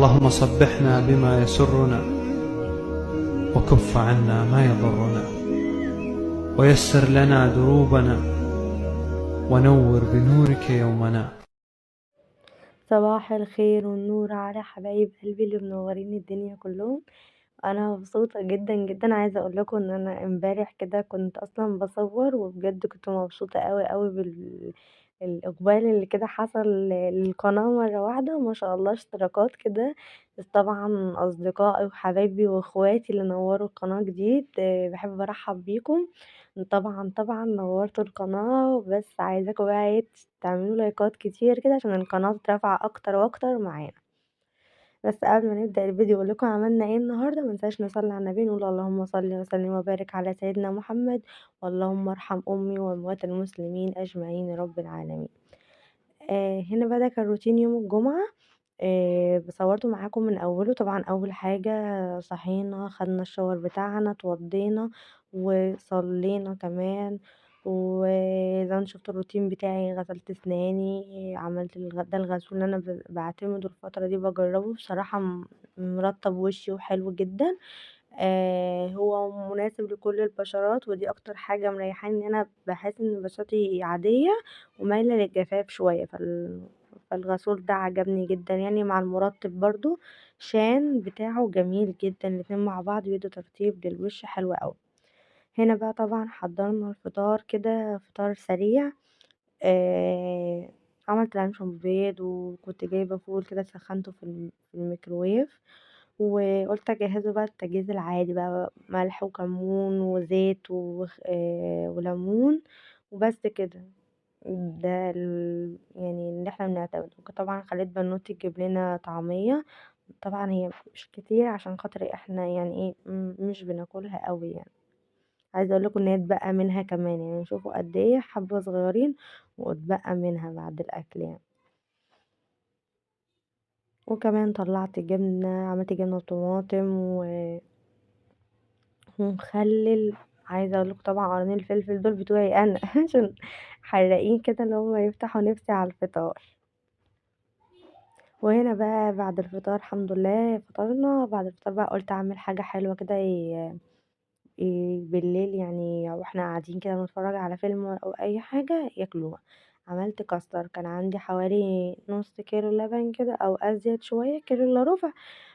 اللهم صبحنا بما يسرنا، وكف عنا ما يضرنا، ويسر لنا دروبنا، ونور بنورك يومنا. صباح الخير والنور على حبايب قلبي اللي منورين الدنيا كلهم. انا مبسوطه جدا جدا. عايزه اقول لكم ان انا امبارح كده كنت اصلا بصور، وبجد كنت مبسوطه قوي قوي بالاقبال اللي كده حصل للقناه مره واحده، وما شاء الله اشتراكات كده. بس طبعا اصدقائي وحبايبي واخواتي اللي نوروا القناه جديد، بحب ارحب بيكم. طبعا نورتوا القناه، بس عايزاكم بقى ايه تعملوا لايكات كتير كده عشان القناه تترفع اكتر واكتر معانا. بس قبل ما نبدأ الفيديو اقول لكم عملنا ايه النهارده، ما ننساش نصلي على النبي، نقول اللهم صل وسلم وبارك على سيدنا محمد، واللهم ارحم امي واموات المسلمين اجمعين يا رب العالمين. هنا بقى ده كان روتين يوم الجمعه، صورته معاكم من اوله. طبعا اول حاجه صحينا، خدنا الشاور بتاعنا، اتوضينا وصلينا كمان، وزي ما انتم شفتوا الروتين بتاعي، غسلت اسناني، عملت ده الغسول اللي انا بعتمده الفتره دي، بجربه بصراحه، مرطب وشي وحلو جدا. هو مناسب لكل البشرات، ودي اكتر حاجه مريحاني، ان انا بحس ان بشرتي عاديه ومايله للجفاف شويه، فالغسول ده عجبني جدا مع المرطب برضو شان بتاعه جميل جدا، الاتنين مع بعض بيدوا ترطيب للوش حلو قوي. هنا بقى طبعا حضرنا الفطار كده، فطار سريع. عملت لانشون بيض، وكنت جايبه فول كده سخنته في الميكروويف، وقلت اجهزه بقى التجهيز العادي بقى، ملح وكمون وزيت وليمون وبس كده. ده اللي احنا بنعتمده. طبعا خليت بنوتي تجيب لنا طعميه، طبعا هي مش كتير عشان خاطر احنا مش بناكلها قوي. عايزه اقول لكم ان هي اتبقى منها كمان، شوفوا قد ايه حبه صغيرين واتبقى منها بعد الاكل. وكمان طلعت جبنه، عملت جبنه وطماطم ومخلل. عايزه اقول لكم طبعا قرنين الفلفل دول بتوعي انا عشان حراقين كده اللي هم يفتحوا نفسي على الفطار. وهنا بقى بعد الفطار الحمد لله فطرنا. بعد الفطار بقى قلت اعمل حاجه حلوه كده بالليل، واحنا قاعدين كده بنتفرج على فيلم او اي حاجه ياكلوها. عملت كاستر، كان عندي حوالي نص كيلو لبن كده او ازيد شويه، كيلو الا ربع،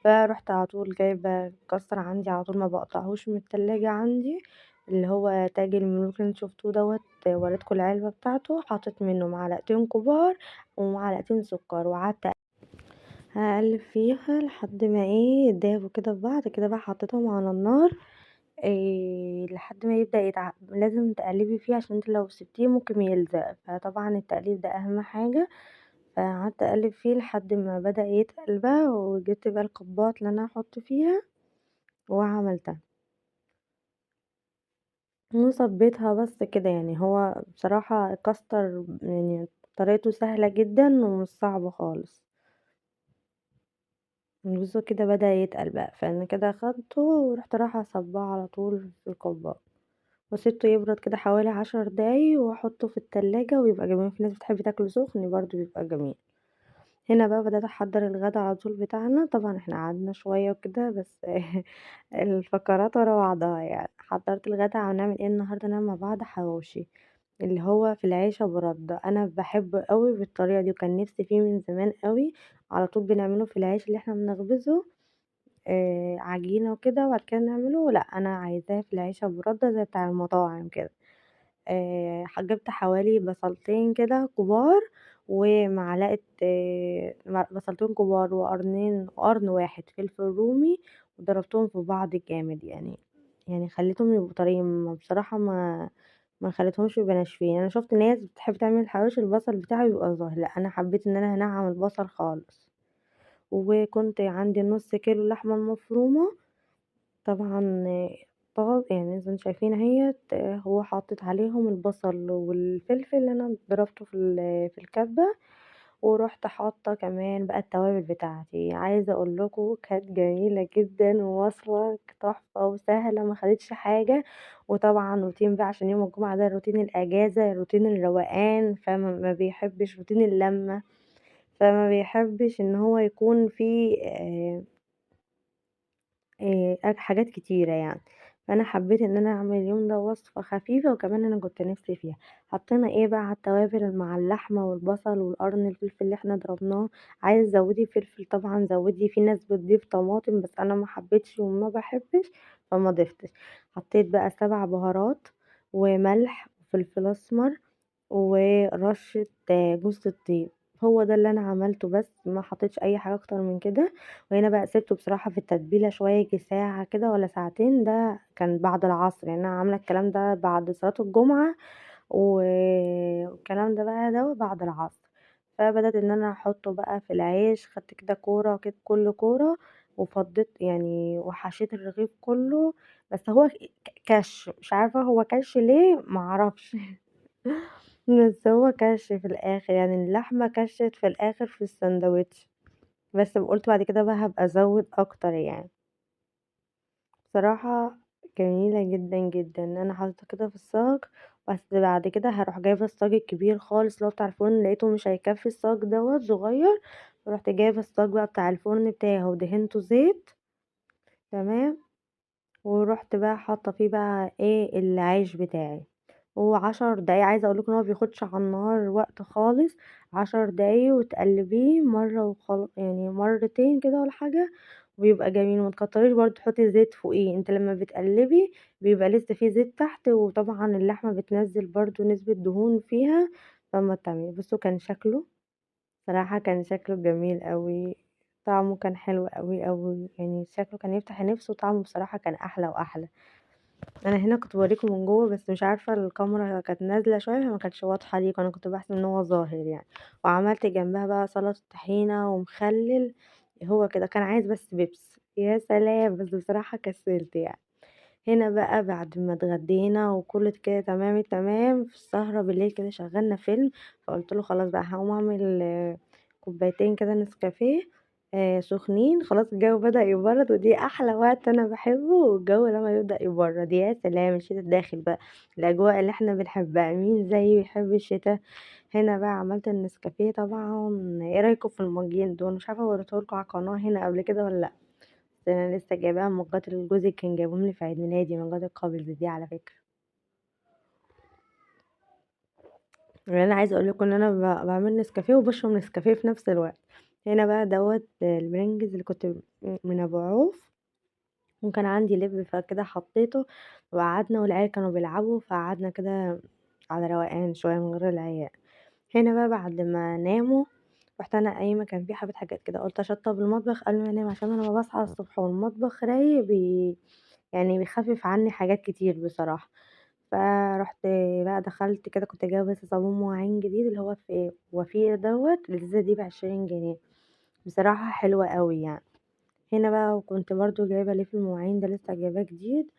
فروحت على طول جايبه كاستر عندي على طول ما بقطعهوش من التلاجة عندي، اللي هو تاج الملوك اللي انتوا شفتوه دوت، وريتكم العلبه بتاعته. حطيت منه معلقتين كبار ومعلقتين سكر، وقعدت اقلب فيها لحد ما دابوا كده في بعض كده. بقى حطيتهم على النار لحد ما يبدأ يتعب. لازم تقلبي فيه عشان انت لو سبتيه ممكن يلزق، فطبعا التقليب ده اهم حاجة. فقعدت اقلب فيه لحد ما بدأ يتقل بقى، وجبت بقى الكوبات اللي انا هحط فيها وعملتها وصبيتها بس كده. هو بصراحة كاستر طريقته سهلة جدا ومش صعبة خالص. بصوا كده بدأ يتقل بقى، فانا كده اخدته ورحت رايحة اصبعه على طول في الكوبايه، وسبته يبرد كده حوالي 10 دقايق، واحطه في التلاجة ويبقى جميل. في ناس بتحب تاكله سخن برضو بيبقى جميل. هنا بقى بدأت احضر الغدا على طول بتاعنا. طبعا احنا قعدنا شوية وكده بس الفقرات ورا بعضها. حضرت الغدا. هنعمل ايه النهارده؟ نعمل مع بعض حواوشي اللي هو في العيش برده. انا بحبه قوي بالطريقه دي، وكان نفسي فيه من زمان قوي. على طول بنعمله في العيش اللي احنا بنخبزه، عجينه وكده وبعد كده نعمله. لا انا عايزاه في العيش برده زي بتاع المطاعم كده. جبت حوالي بصلتين كده كبار ومعلقه، بصلتين كبار وقرنين، قرن واحد فلفل رومي، وضربتهم في بعض جامد، خليتهم يبقوا طريين. بصراحه ما خليتهمش يبقوا ناشفين. انا شفت ناس بتحب تعمل حواوشي البصل بتاعه يبقى ظاهر، لا انا حبيت ان انا هنعم البصل خالص. وكنت عندي نص كيلو لحمه مفرومه، طبعا زي ما انتم شايفين اهيت، هو حاطط عليهم البصل والفلفل اللي انا ضربته في الكبه، ورحت حاطه كمان بقى التوابل بتاعتي. عايزه اقول لكم كانت جميله جدا ووصفه تحفه وسهله ما خدتش حاجه. وطبعا روتين بقى عشان يوم الجمعه ده روتين الاجازه، روتين الروقان، فما بيحبش روتين اللمه، فما بيحبش إن هو يكون في أك حاجات كتيرة يعني، فأنا حبيت إن أنا أعمل اليوم ده وصفة خفيفة وكمان أنا كنت نِفْسي فيها. حطينا إيه بقى على التوابل مع اللحمة والبصل والقرن الفلفل اللي إحنا ضربناه، عايزة تزوّدي فلفل طبعًا زوّدي، في ناس بتضيف طماطم بس أنا ما حبيتش وما باحبش فما ضفتش. حطيت بقى 7 بهارات وملح وفلفل أسمر ورشة جوزة الطيب، هو ده اللي أنا عملته بس ما حطيتش أي حاجة أكتر من كده. وهنا بقى سِبته بصراحة في التتبيلة شوية ييجي ساعة كده والّا ساعتين، ده كان بعد العصر، يعني أنا عاملة الكلام ده بعد صلاة الجمعة والكلام ده بقى دوّة بعد العصر. فبدأت إن أنا أحطه بقى في العيش، خدت كده كورة كده كل كورة وفضّيت يعني وحشيت الرغيف كله، بس هو كَش، مش عارفة هو كَش ليه ما أعرفش. بس هو كَش في الآخر، يعني اللحمة كشِّت في الآخر في الساندوتش، بس قُلت بعد كده بقى هابقى أزوّد أكتر يعني. بصراحة جميلة جدًا، جدًا، أنا حاطة كده في الصاج، بس بعد كده هاروح جايبة الصاج الكبير خالص اللي هو بتاع الفرن، لقيته مش هيكفي الصاج دوّة صغير، فرُحت جايبة الصاج بقى بتاع الفرن بتاعه ودهنته زيت، تمام، ورُحت بقى حاطة فيه بقى إيه، العيش بتاعي، و10 دقايق عايزة أقول لكم إن هو ما بياخدش على النار وقت خالص، 10 دقايق وتقلبيه مرة يعني مرتين كده والّا حاجة وبيبقى جميل، وما تكتريش برضه تحطي زيت فوقيه، أنتِ لمّا بتقلبي بيبقى لسه في زيت تحت، وطبعًا اللحمة بتنزّل برضه نسبة دهون فيها، فما تعملي بُصّوا كان شكله صراحة كان شكله جميل أوي، طعمه كان حلو أوي، أوي، يعني شكله كان يفتح النفس وطعمه بصراحة كان أحلى وأحلى. أنا هنا كنت باوريكم من جوّه بس مش عارفة الكاميرا كانت نازلة شوية فما كانتش واضحة ليكم، أنا كنت باحسب إن هو ظاهر يعني. وعملت جنبها بقى سلطة طحينة ومخلل، هو كده كان عايز بس بيبس، يا سلام! بس بصراحة كسلت يعني. هنا بقى بعد ما اتغدينا وكل كده تمام التمام، في السهرة بالليل كده شغّلنا فيلم، فقُلت له خلاص بقى هاقوم أعمل كوبايتين كده نسكافيه سخنين، خلاص الجو بدأ يبرد ودي أحلى وقت أنا باحبه والجو لمّا يبدأ يبرد، يا سلام الشتا داخل بقى، الأجواء اللي إحنا بنحبها، مين زيي بيحب الشتا؟ هنا بقى عملت النسكافيه طبعًا، إيه رأيكم في المجين دول؟ مش عارفة وريته لكم على القناة هنا قبل كده والّا لأ، بس أنا لسه جايباها من مجات اللي جوزي كان جايبهم لي في عيد ميلادي، مجات الcouples دي على فكرة. يعني أنا عايزة أقول لكم إن أنا باعمل نسكافيه وباشرب نسكافيه في نفس الوقت. هنا بقى دوّة البرنجز اللي كنت من أبو عوف، وكان عندي لب فكده حطيته، وقعدنا والعيال كانوا بيلعبوا، فقعدنا كده على روقان شوية من غير العيال. هنا بقى بعد ما ناموا رُحت أنا قايمة، كان في حبة حاجات كده قُلت أشطّب المطبخ قبل ما أنام، عشان أنا لمّا باصحى الصبح والمطبخ رايق يعني بيخفف عني حاجات كتير بصراحة. فرُحت بقى دخلت كده، كنت جايبة بس صابون مواعين جديد اللي هو في وفير دوّة، الإزازة دي ب20 جنيه، بصراحة حلوة أوي يعني. هنا بقى وكنت برضه جايبة ليف المواعين ده لسه جايباه جديد،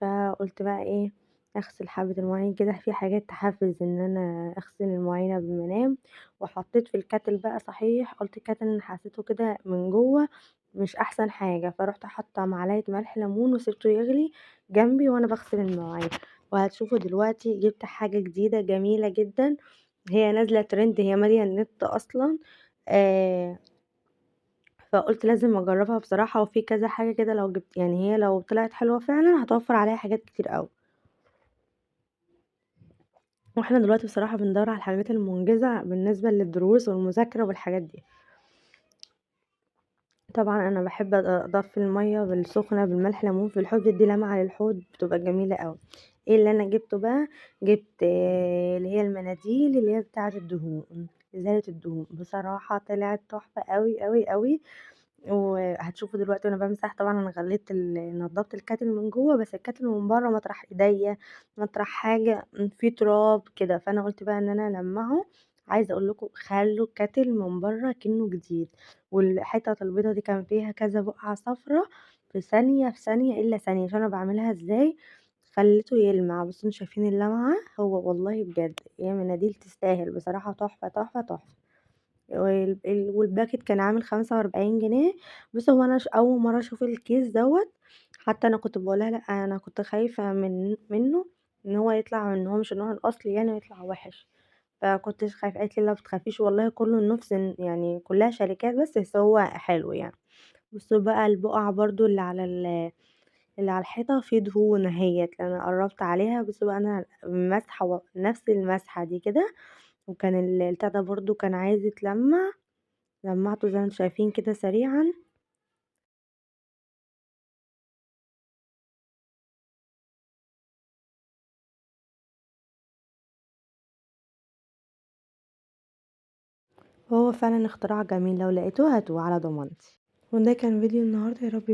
فقُلت بقى إيه، أغسل حبة المواعين كده، في حاجات تحفز إن أنا أغسل المواعين قبل ما أنام. وحطيت في الكاتل بقى صحيح، قُلت الكاتل أنا حسيته كده من جوه مش أحسن حاجة، فرُحت حاطة معلقة ملح ليمون وسِبته يغلي جنبي وأنا باغسل المواعين. وهتشوفوا دلوقتي جبت حاجة جديدة جميلة جدًا، هي نازلة ترند، هي مالية النت أصلًا، فقُلت لازم أجربها بصراحة، وفي كذا حاجة كده لو جبت يعني هي لو طلعت حلوة فعلًا هتوفر عليَّ حاجات كتير أوي. وإحنا دلوقتي بصراحة بندوّر على الحاجات المنجزة بالنسبة للدروس والمذاكرة والحاجات دي. طبعًا أنا باحب أضفي المَيّة بالسخنة بالملح ليمون في الحوض، بتدّي لمعة للحوض بتبقى جميلة أوي. إيه اللي أنا جبته بقى؟ جبت اللي هي المناديل اللي هي بتاعة الدهون، إزالة الدهون، بصراحة طلعت تحفة أوي، أوي، أوي. وهتشوفوا دلوقتي وأنا بامسح، طبعًا أنا غليت نضفت الكاتل من جوه، بس الكاتل من برّه مطرح إيديا، مطرح حاجة، في تراب كده، فأنا قُلت بقى إن أنا ألمّعه. عايزة أقول لكم خلّوا الكاتل من برّه كأنه جديد، والحتت البيضة دي كان فيها كذا بقعة صفرا، في ثانية، في ثانية إلا ثانية، شوفوا أنا باعملها إزاي، خلّيته يلمع. بصوا انتم شايفين اللمعة؟ هو والله بجد هي مناديل تستاهل بصراحة، تحفة، تحفة، تحفة. والباكت كان عامل 45 جنيه. بصوا هو أنا أول مرة أشوف الكيس دوّة، حتى أنا كنت باقول لها لأ أنا كنت خايفة منه إن هو يطلع إن هو مش النوع الأصلي يعني ويطلع وِحِش، فكنتش خايفة، قالت لي: "لا ما تخافيش والله كلّه نفس يعني كلّها شركات بس هو حلو يعني." بصوا بقى البقع برضه اللي على الحيطة في دهون أهيّة، أنا قرّبت عليها بُصوا بقى أنا ماسحة نفس المسحة دي كده، وكان البتاع ده برضه كان عايز يتلمّع، لمّعته زي ما أنتم شايفين كده سريعًا. هو فعلًا اختراع جميل، لو لقيتوه هاتوه على ضمانتي. وده كان فيديو النهارده، يا رب